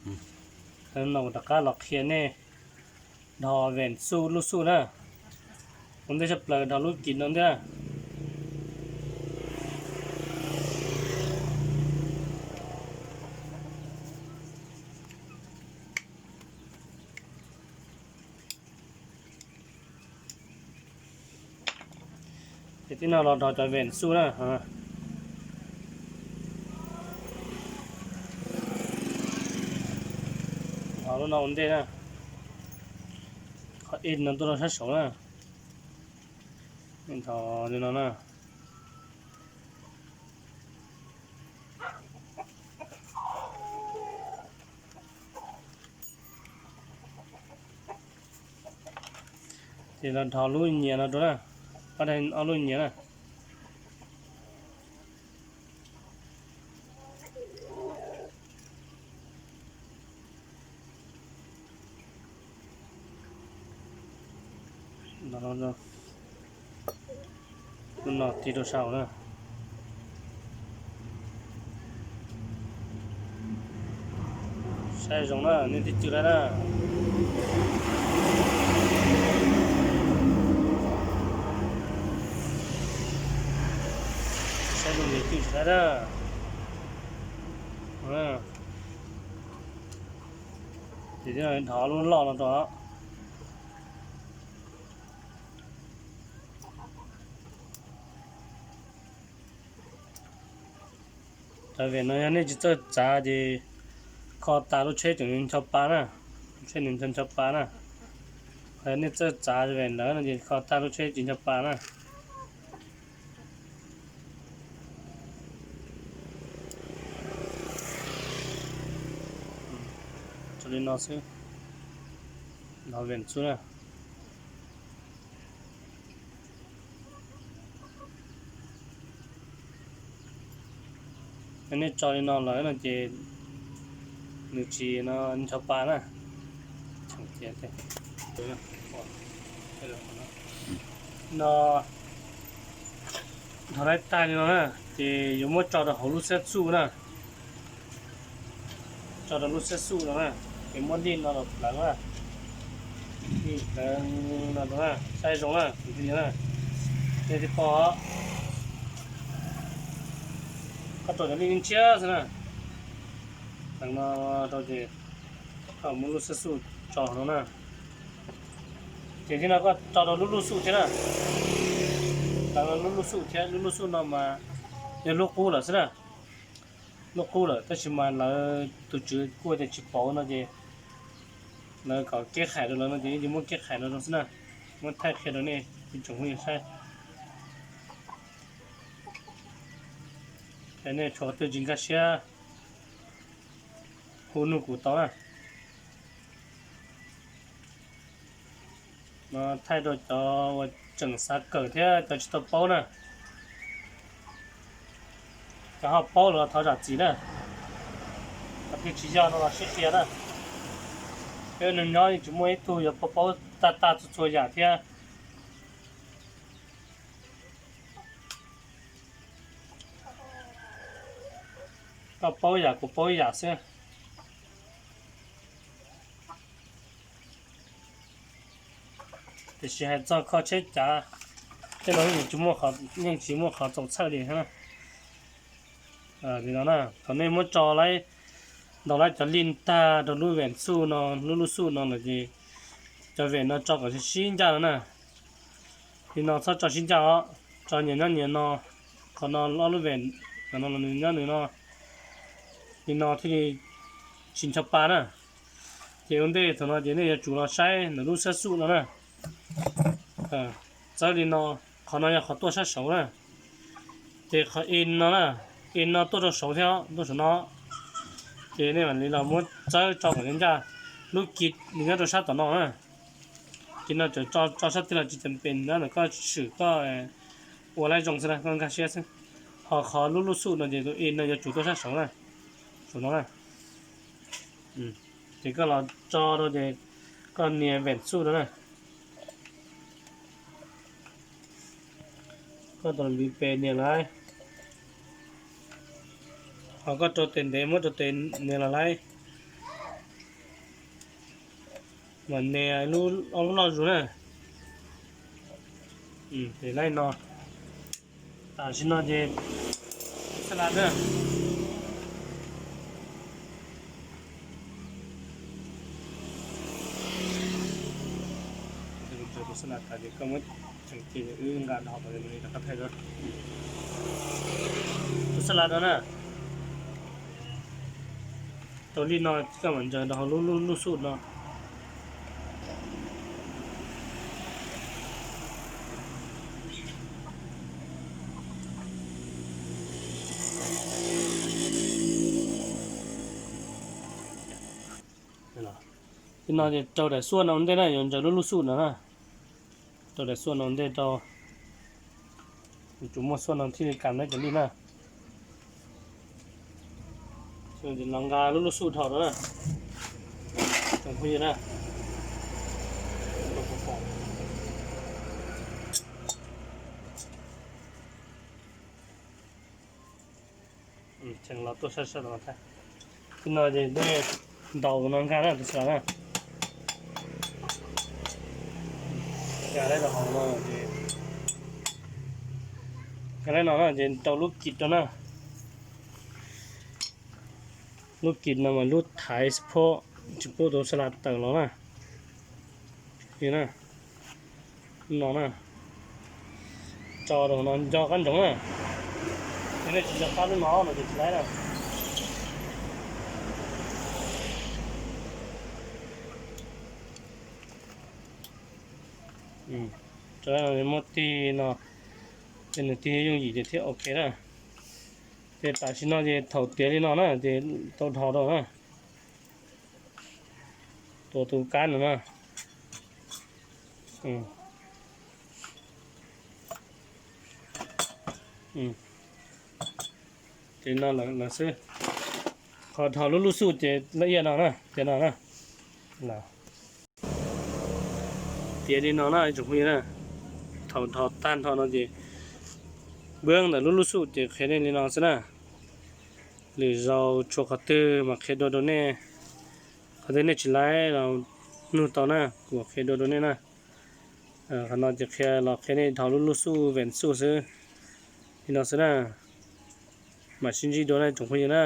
No kuv rov qab los qhia nej dhos vem xuj lub xuj na. Ua ntej tshaj plaws dhos lub kis no ntej na. Ces tib no los dhos cov vem xuj na. Dhos lub no ua ntej na. Qhov ib no tuaj rau sab saud na. Dhos li no na. Ces los dhos lub nyias no rau na. Pab daim ob lub nyias na. Lub no tig rau saum na. Saib zoo na, nej twb cw lawm na. Saib zoo li cw tsis lawm na. Ces dhos lub loj no rau. Cov vem no yog nej tsis txawj txav ces kho tas lub tsheb tseem ncho pa na. Lub tsheb nws ncho ncho pa na. Ho yog nej txawj txav vem lawm no ces kho tas lub tsheb tsis ncho pa na. Tso li no xwb. Dhos vem xwb na. Nej tso li no lawm no ces nws tsis no ncho pa na. No, dhos laib tag li no na, ces yuav muab tso rau hauv lub xab xuj na. Tso rau lub xab xuj no na, ces muab lij no los pleev na. Lij pleev no rau na, saib zoo na, nej thiaj pom. Koj rau cov lij ntshiab xwb na. Pleev no rau ces koj muab lub xab xuj tso no na. Ces tib no koj tso rau lub lub xuj thiab na. Pleev lub lub xuj thiab, lub lub xuj no mas yog lub qub lawm xwb na. Lub qub lawm tab sis mas lawv tus tswv kuj tias tsis pauv no ces lawv kom keb hais rau lawv no ces yeej muab keb hais rau xwb na. Muab thaij qhia rau nej ib tsoom phooj ywg saib. Ces nej tshuav twg tsis nkag siab hu nug kuv tau na. No thaij rau cov uas tseem xav kawm thiab cov tsis tau paub na. Cov ho paub los thov zam txim na. Cov twg tsis yog no los sib qhia na. Peb neeg nyob yeej tsis muaj ib tug yuav paub paub tag tag txhua txhua yam thiab. Koj paub yam kuv paub ib yam xwb. Tiam sis hais txog kho tsheb cav tej no yeej tsis muaj qhov txaus txhawj li thiab na. Li no na, thaum nej muab tso laib, ntaus laib cov lij tag rau lub vem xuj no, lub lub xuj no lawm ces cov vem no tso kom sib ncaj no na. Li no txhob tso sib ncaj os, tso nyias nyob nyias no, qhov no ob lub vem, qhov no los nws nyob nws no. Li no thiaj li tsis ncho pa na. Ces ua ntej thaum no ces nej yuav tsum los saib ntawm lub xab xuj no na. Txawb li no, qhov no yog qhov tuaj sab saud na. Ces qhov in no na, in no tuaj rau saud thiab, tuaj saum no. Ces nej mam li los muab txawb tso kom ncaj ncaj. Lub kis nws nyob rau sab tom no na. Kis no tseem tso sab twg los tsis tas pes na, ntawm koj swm koj ua laib zoo xwb na, koj nkag siab xwb. Ho qhov lub lub xuj no ces tus in no yuav tsum tuaj sab saud na, saum no na. Ces koj los tso rau ces koj nias vem xuj rau na. Koj tus ntiv pes nias lawm, ho koj rau tes ntev muab rau tes nias los lawm. Mam ne lub, ob lub noj zus na. Ces laib no. Tam sim no ces xab las na. Tus xab las tas ces koj muab tseem ces wb nqa dhau rau qab thaij. Tus xab las no na. Tau li no koj mam ntsaws rau hauv lub lub xuj no. Li no ces rau daim xuaj no ua ntej na, yuav ntsaws lub lub xuj no na. Rau daim xuaj no ua ntej rau. Yuav tsum muaj xuaj no thiaj li kam neb cov lij na. Los nqa lub lub xuj dhau rau na. Tsoom phooj ywg na. Tseem los tuaj sab sab no thiab. Li no ces nej ntaus no nkag na tus xab las na. Nkag lawm rau hauv no ces, nkag lawm no na ces rau lub kis rau na. Lub kis no mas lub thaiv support tsis pub tus xab las tawm los na. Li na, no na, tso rau no nco qab ntsoov na. Yog nej tsis nco qab lub no no ces tsis laib na. Tso muab tig no, ces nws tig yooj yim ces thiaj ok na. Ces tam sim no ces thaum tiav li no na ces tau dhos rau na. Tuav tus kab no na. Ces no lawm xwb. Qhov dhos lub lub xuj ces laj iaj no na, ces no na. Tiav li no na tsoom phooj ywg na. Thaum dhos tag nrho no ces npuab ntawm lub lub xuj ces qhia nej li no xwb na. Lwm zaus tshuav qhov twg mas qhia dua rau nej. Qhov twg nej tsis laib los nug tau na, kuv qhia dua rau nej na. Qhov no ces qhia los qhia nej dhos lub lub xuj vem xuj xwb. Li no xwb na. Mam sib ntsib dua na tsoom phooj ywg na.